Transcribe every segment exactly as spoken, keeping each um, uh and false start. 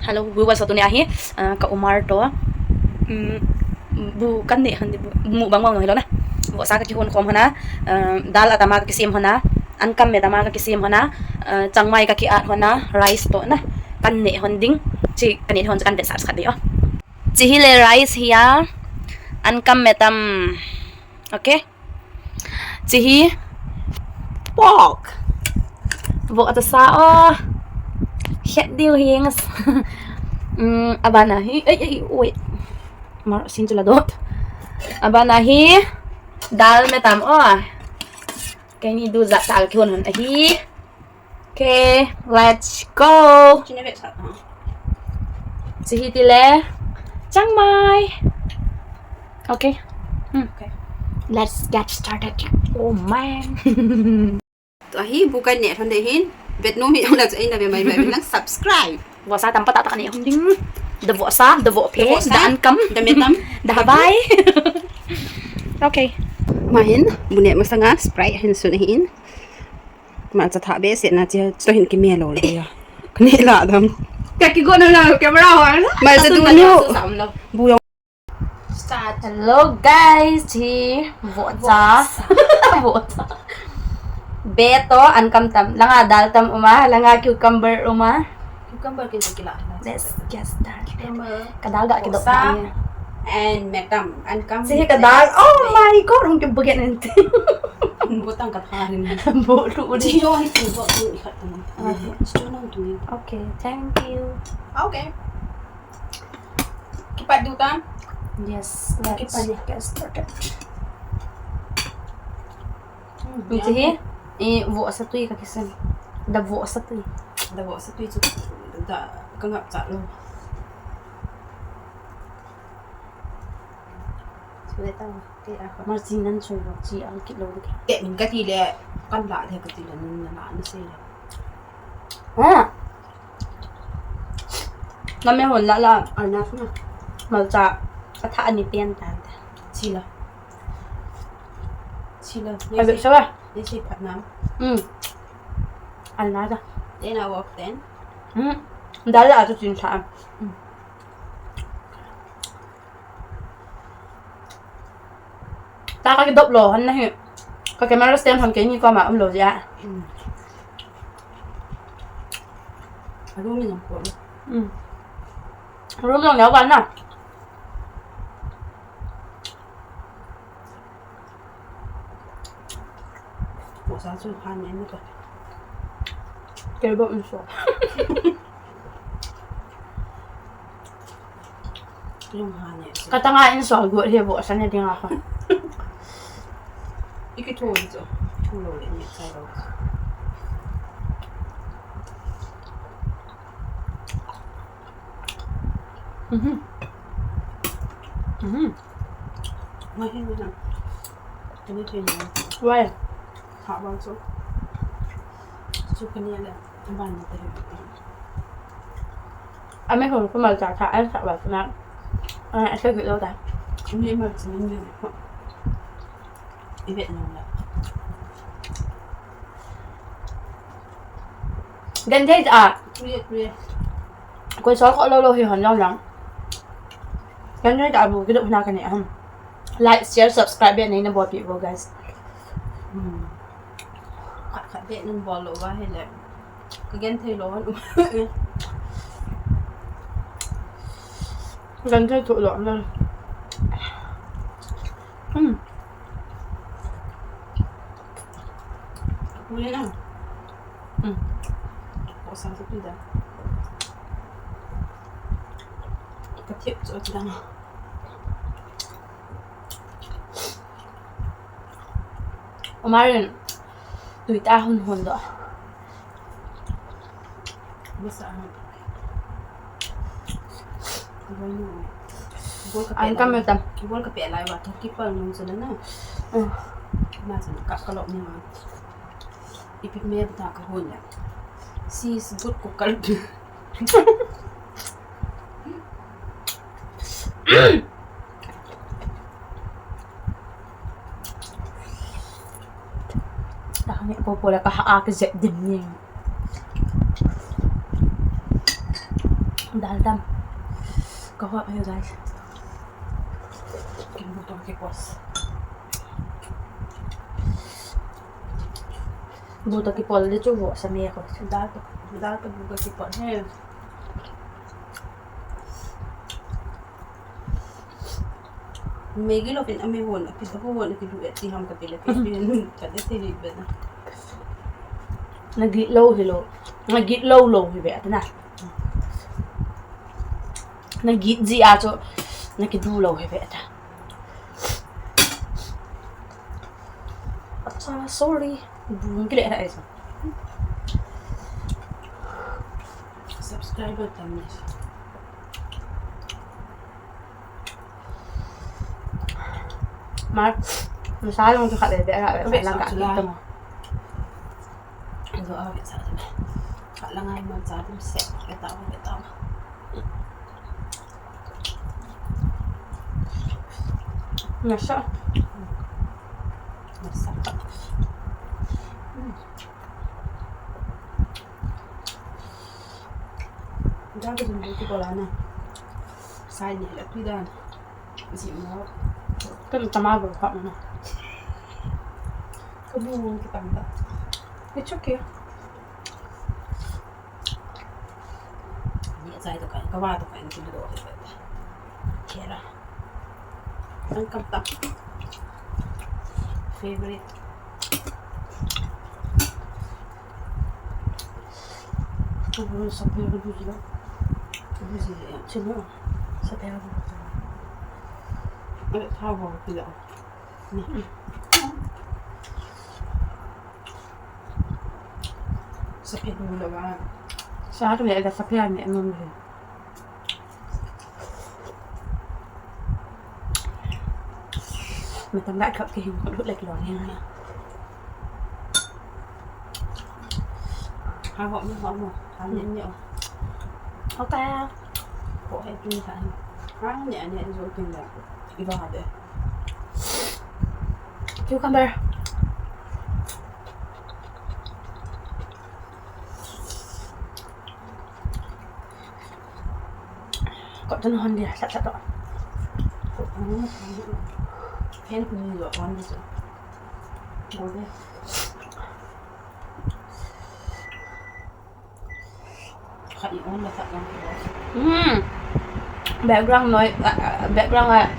Hello viewers, tuni ahi, ah, ka Umar to, um, bu kan neh hon di, bu, mu bang bang no hilou na. Vohsa ka kihon khom hon a, ah, dal atam a ka kisem hon a, ankam metam a ka kisem hon a, ah, changmai ka ki-at hon a, rice to na. Kan neh hon ding, chi kan neh hon chu kan vetsah khat ding o. Chi hi le rice hi a, ankam metam. Okay. Chi hi pork. Vohsa o. Het diu hi ngas. Um, abana hi. Ei, ei, wait. Mar sin chu la dot. Abana hi dal metam o. Keini du jat tal kihon hon ahi. Okay, let's go. Chi hi ti le. Changmai. Okay. Hmm. Okay. Let's get started. Oh man. Tua hi bu kan neh hon de hin. Vet nom hi ula chu eina ve mai mai nang subscribe. Vohsa tam pa ta ta ka neh hon ding. Da vohsa, da vohphe, da vohsa, da ankam, da metam, da habai. Okay. Ma hin, bu neh masanga Sprite hin sun hin. Malcha thah behseh na chi, chu hin kime lou le ya. Ka neh la dam. Ka kigo na la camera ho. Malcha du nu. Bu jong. Start. Hello guys, hi vohsa. Vohsa. Be to ankam tam. Langa dal tam um a, langa cucumber um a. Cucumber kin kila. Let's get started. Cucumber. Ka dal ga kidoh. Vohsa. And metam, ankam. Chi hi ka dal. Oh my God, hung kibuget nante. Botang ka tharin. Bo lu di. Chi yo hi tu bo tu khat tu. Ah. Chi yo nang tu. Okay, thank you. Okay. Kipat du ta? Yes, let's get started. Hmm, chi hi, eh, vohsa tui ka kisem. Da vohsa tui. Da vohsa tui chu, da ka ngap cha lou. Chu le ta, ke a. Mar chi nan chu lo chi ang kit lou de. Te min ka ti le, kan la de ka ti le, nan la na se le. Ha. Lam e hon la la. Arnaf na. Malcha. Ka tha ani pen ta. Chi la. Chi la. Ka be sa ba. Ni si phat nam. Hmm. Arnaf da. Then I walk then. Hmm. Dal la tu chin tha. Hmm. Ta ka kidop lou, han na hi. Ka camera stand han keini koma um lou jeh a. Mm. Room in ko. Mm. Room jong neo ban na. Ko sa su han ni ko. Ke bo in so. Ka tanga in so go he bo sa ne ding a kha. Iki thu ni chu. Thu lou le ni chai lou. Mhm. Mhm. Ngai hin na. Kani thei na. Why? Tha bang chu. Chu kani le. Ban na te. Ame hon ko malcha tha, ai tha bang na. Ai, ai sa ki lo ta. Ni malcha ni ni. I vet nung la. Genthei a. Koi sol kho lou lou hi hon jong jong. Genthei a bu kidoh na ka neh ham. Like, share, subscribe beh nei na bolpeh vo guys. Hmm. Khat khat beh nan bol lou va hile. Ka genthei lou hon. Genthei thoh lou nan. Hmm. Ui na. Hmm. Ko sa tu da. Ka thiep chu chu da na. Umarin tui ta hun hun doh. Masa. Bol ka pe lai. Ankam metam. Bol ka pe lai va, to ki pa nung sa na. Mm. Na sa ka ka lok ni ma. Ipi me ta ka hun la. Sis good cooker. Tani popo la ka ha a ka jep din ni. Dal tam. Kahop e, guys. Kibu to kipos. Bu to kipol le chu vohsa me ko. Dal to, dal to bu to kipol he. Maggie lou in ami hon, aki to hon, aki du e ti ham kati le, aki du e, ka de ti le be na. Nagih lou hilou, nagih lou lou hi be ati na. Nagih ji a chu, naki du lou hi be ati. Acha, sorry. Bung kile ra aisa. Subscriber tam ni. Mar, nasa yung tu khat le, be, be, be, lang ka, kita mo. Ando, ah, be, sa, be. Khat lang ay, man, sa, be, se, be, tama, be, tama. Nasa. Nasa. Hmm. Dal ka jumbo ki bola na. Sai ni la tu dan. Ji mo. Kan tama bo kha na. Ka bu ki tam da. It's okay. Ni sai to kai, ka wa to kai ni ki do. Kera. Ang kam ta. Favorite. Ito, sa pera ko dito. Dito, sa pera ko dito. Ano, tawag ko, pila ko. Sa pera ko dito. Sa akin, eh, sa pera ni, ano, Matang da kap ke hin ko lut lek lo ni na. Ha ho mo, ho mo. Ha ni ni o. Okay. Ko he tu sa. Ha ni ani ani jo tu da. Iba ha de. Cucumber. Ko tun hon dia, sat sat to. Hen ni lo hon ni so. Go de. Kha i on la sat lang. Hmm. Background noise, ah, ah, background ah.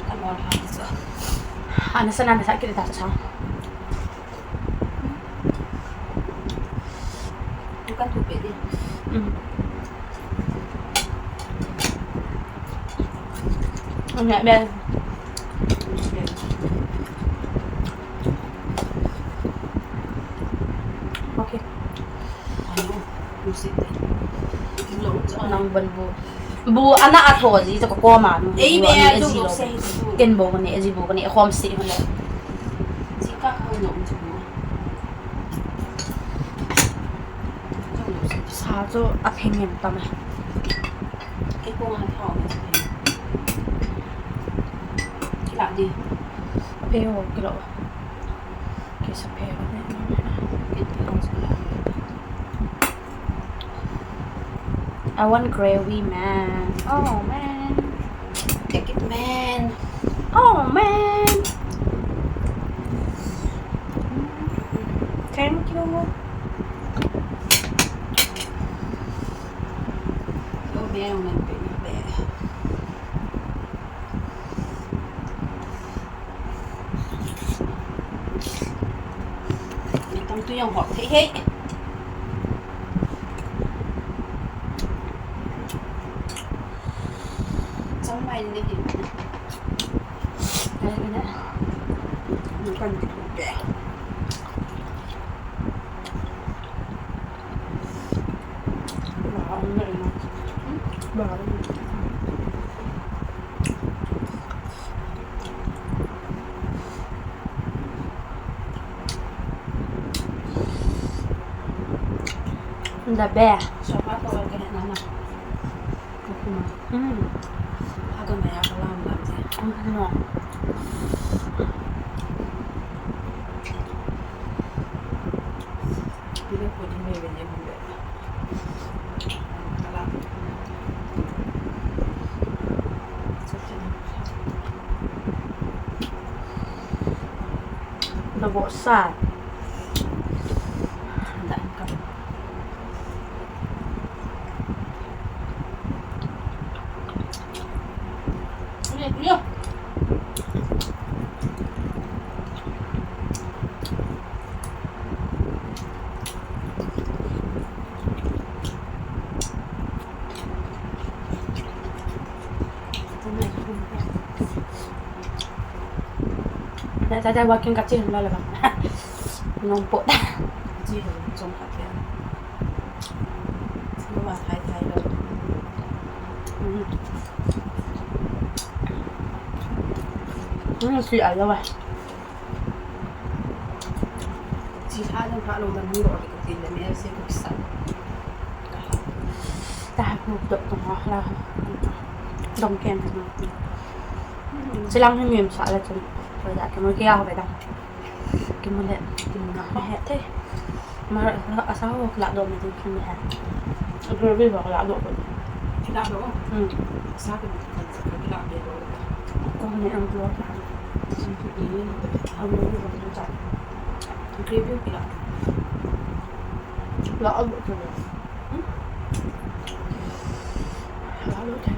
Kan on ha so. Ana sana na sakit ta sa. Bukan tupet dia. Hmm. Banyak bel. Okay. Ano? Music din. Load on. Nang ban bu. Bu, ana atho ji, to ko ma. Ei, bu, be, ani a ji tu lo. Ken bo ni, ji bo ni, home stay ho le. Ji ka ho no, ji bo. Sa chu a pheng em tam e. Kei ko ngan thao ne chu pheng. Kila di. A pheng ho kilo. Kei sa pheng ne. Kei pheng ho chu kila. I want gravy, man. Oh, man. Take it, man. Oh, man. Thank you. Oh, man, man, baby, man. Tam tu jong hot thei hei. Chang mai ni hin. Ai ni. Kan ti pe. The best. Sofa ko ka na na. Hmm. Aga na ya ka lam lam. Hmm. Bila ko din me ne. Bo sa. Dah ka. Ni, ni. Dah, dah, dah, walking kacil lah lah. Nampak dah. Kacil, jom kacil. Lu ma thai thai lou. Hmm. Hmm, sweet ah, lou ah. Chi ha jong ha lou dan hung doh ding kati le, me se ko kisa. Ta ha ko doh to ha la. Dong ken ha. Chilang hi mim sa le chun. Ko ja ke mo ke a ho be dang. Kimu le, kimu na he te. Mar, asa ho kila do me tu kimu he. Gravy ho kila do ko. Kila do? Hmm. Asa ko, ko kila do. Ko ne ang do. Ang do ko cha. Gravy kila do. La do ko. Hmm? La do ko.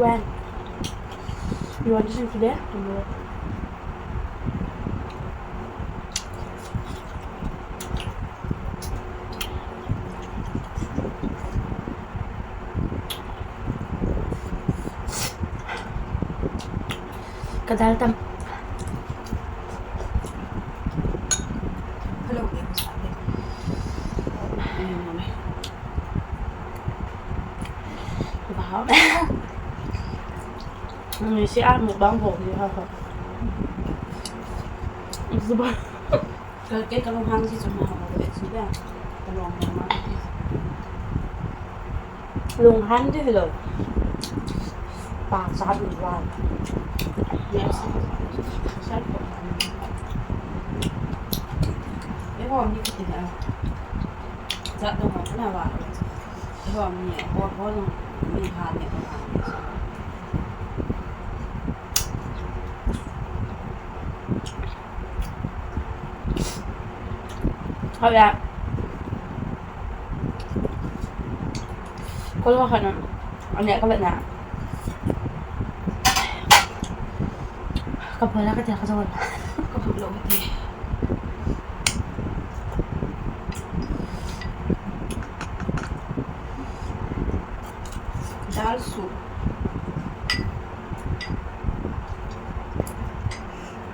When? You want to drink today? Tomorrow? Kadal tam. Hello. Wow. Ni si a mukbang bo ni ha ha. Zuba. Ka, ke ka lunghang si chun ma ha ma le si da. Ka lunghang ma. Lunghang di lo. Pa sa di wa. Yes. Sa ko. E ho mi ki na. Sa do ma na wa. E ho mi ho ho mi ha ni ko ha. Hoi a. Ko lo khan a. Ani ka na. Ka pala ka ta ka jawal. Ka pala ka ta. Dal soup.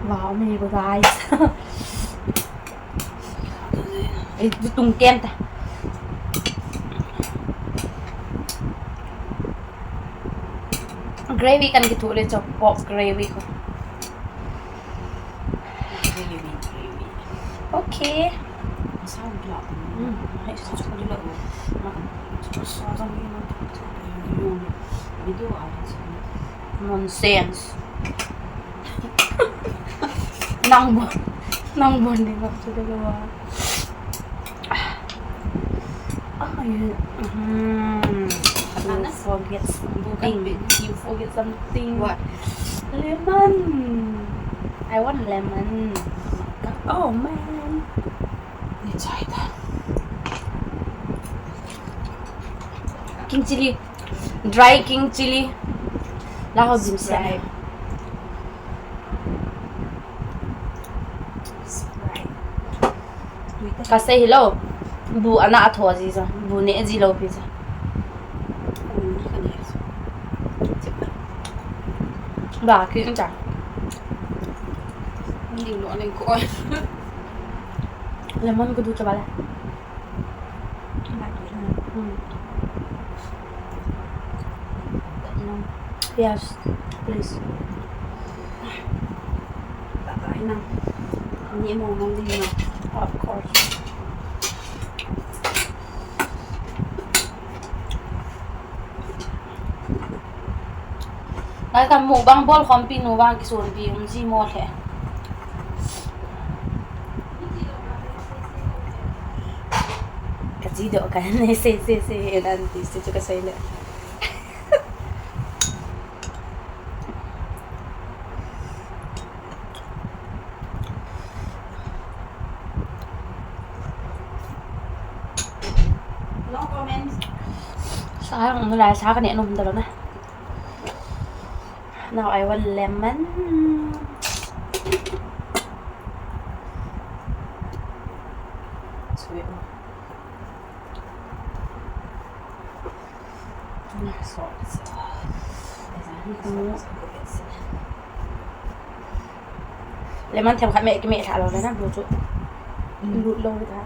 Wow, mi ko guys. Eh, tung kem ta. Gravy kan kithu le cho pork gravy ko. Gravy, gravy. Okay. Sao pula. Hmm, hai sa ko dilo. Ma, so jong ni ma. Video a. Nonsense. Nang bon, nang bon ni ma chu de wa. Ah, you, hmm, you forget something. You forget something. What? Lemon. I want lemon. Oh man. Ni chai ta. King chili. Dry king chili. La ho jim sia. Sprite. Sprite. Ka sei hilou. Bu ana a tho ji sa. Bu ne ji lou pi sa. Ba ki ta. Ning lo ning ko. Lemon ko du cha ba la. Hmm. Yes, please. Of course. Ai, ka mukbang bol khompi nu vang kisonpi um ji mo le. Ka ji doh ka ne se se se, e dan ti se chu ka sei le. No comment. Sa ang lai sa ka ne num da lo na. Now I want lemon. Sweet. Lemon them khat me ki me tha lo na bu chu. Lut lo ta.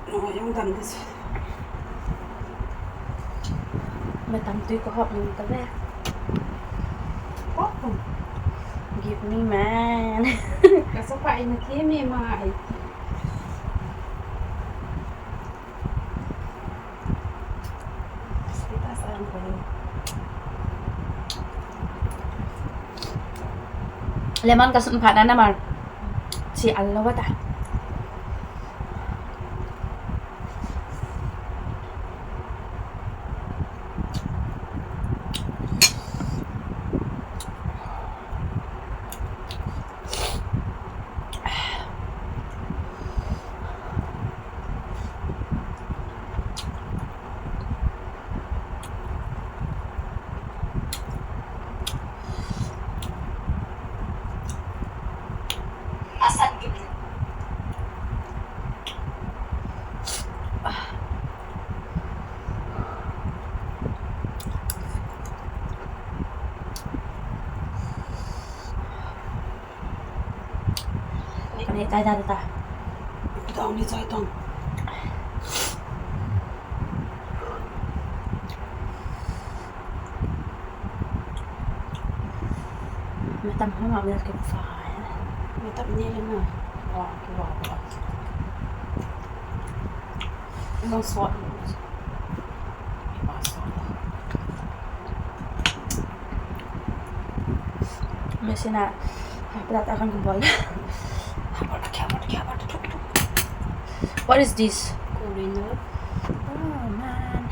No, yung dam this. Me tam tui ko hop nung ta ve. Oh. Give me man. Ka sa pa in ki me mai. Lemon ka sun pha na na mar. Si Allah wa ta. Ka ne tai ta ta. Ka dong ni chai tong. Me tam ho ma me ke fa. Me tam ni le na. Wa, ki wa, wa. Long sot. Mesin a, ah, plat akan kumpul. What is this? Coriander. Oh man.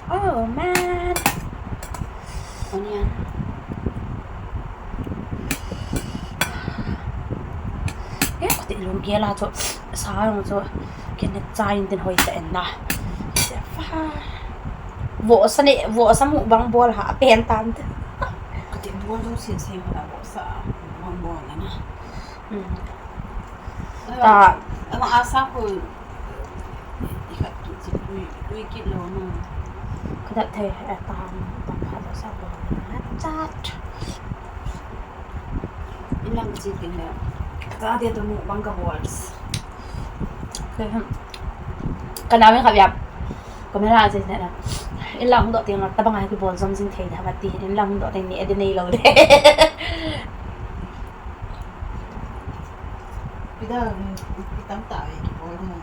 Oh man. Onion. Eh, kati lung gel a chu, sa lung chu, kene chain tin hoi ta en na. Vohsa ne, vohsa mukbang bol ha pen tan. Kati bol jong sin sin ha vohsa mukbang bol na. Hmm. Ta. Ama asa ko. Ikat tu si tui, tui kit lo na. Kada thei, eh, tam, tam pha lo sa bol na. Chat. Ilang chi tin le. Ka dia tu mukbang ka bol. Ka, hmm. Ka na me kha biap. Ka me la chi ne na. Ilang do ting la tabang ai ki bol jom jing thei da ba ti. Ilang do ting ni edi nei lo de. Pida, hmm, itam ta ai ki bol na.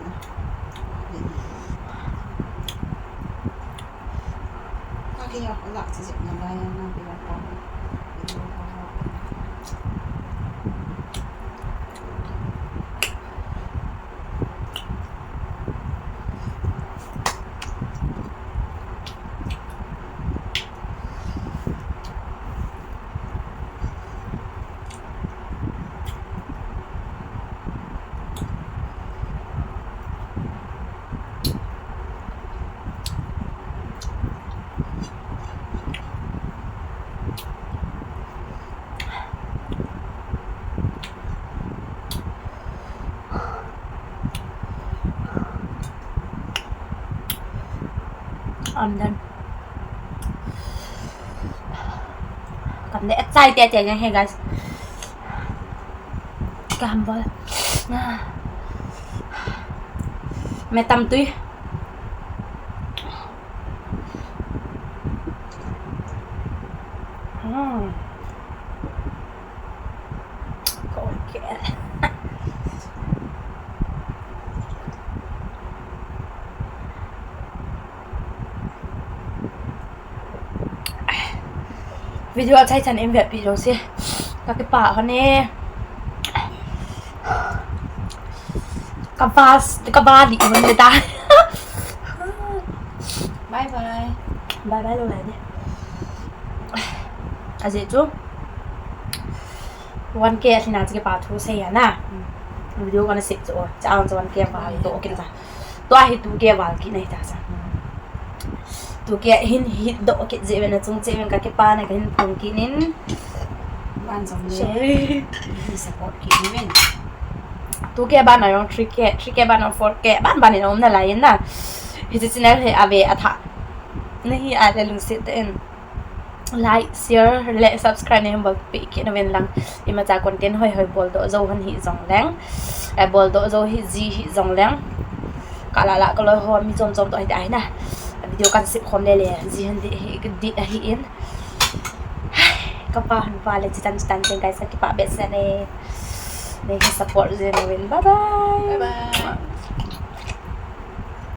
And then, kam de excited ya, hey guys. Ka ham bol. Me tam tui. Hmm. Video achai chan in vetpi jouse, kakipah hon e. Kavas, kavali hon le ta. Bye bye. Bye bye lou lai ni. Ajeh chu one K alhina chu kipa thu sei ana. Video kana sep chu, cha ang chu one K val doh kit ta. Tua hi two K val kit nahi ta sa. Two K hin hit doh kit jeh uvin, achung cheh uvin, kakipa na kahin phong kit in. Ban jong le. Sorry. Support kit uvin. Two K ban a jong three K, three K ban a four K, ban ban in um nalai in na. Hiche channel hi ave athah nahi a le lungset tah in like, share le subscribe nahin bolpeh kit uvin lang. Imacha content hoi hoi boldoh jou hon hijong leng, eh, boldoh jou hiji hijong leng, kalah lah kaloi ho mi chom chom toh hiti ahi na. Video kan sep khom le le ji hon ding ahi in. Kapa hon va le chitan chitan chen guys, kakipah behseh e. Nei support jing uvin. Bye bye. Bye bye.